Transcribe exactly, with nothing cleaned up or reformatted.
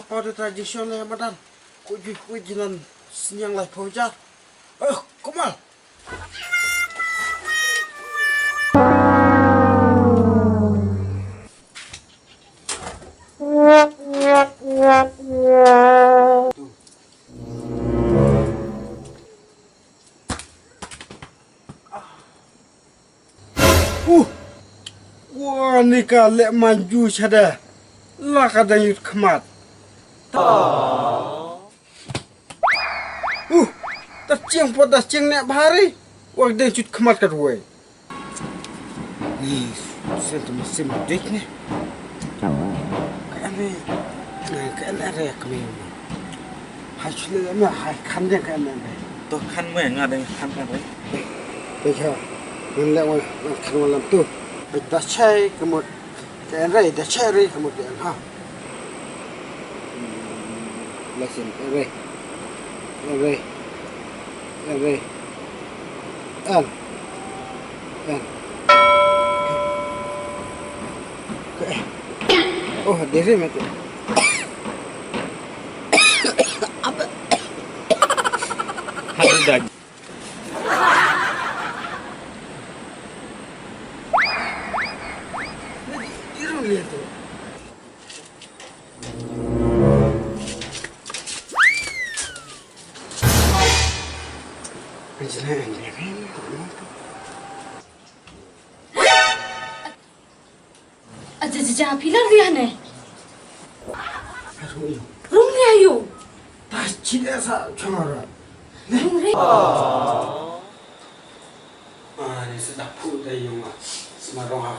Pau da tradition le madan. Ku ju ku jinan sniang lai pau jar. Eh, kumal. Uh, wa ni ka leh manju shada. La ka dang yut khmat. Uh, ta chiang pot da chiang ne bhari. Wa dang yut khmat ka ruwe. Ni, sen tu mesin dik ni. Ka ane, ka ane re kami. Hai chule me hai khan de ka ane re. To khan me nga deng khan kan re. Te cha, ngan le wan khan wan lam tu. Be da chai kemut. Ka ane re da chai re kemut de ha. Lasin, ere. Ere. Ere. An. An. Oh, dere mate. Hadu dag. Iru lihat tu. Aja, aja, aja, phi la ri hane. Rung ri ayo. Ta chile sa changara. Rung ri. Ah, ni sa da phu da yong ah. Sma rong ha.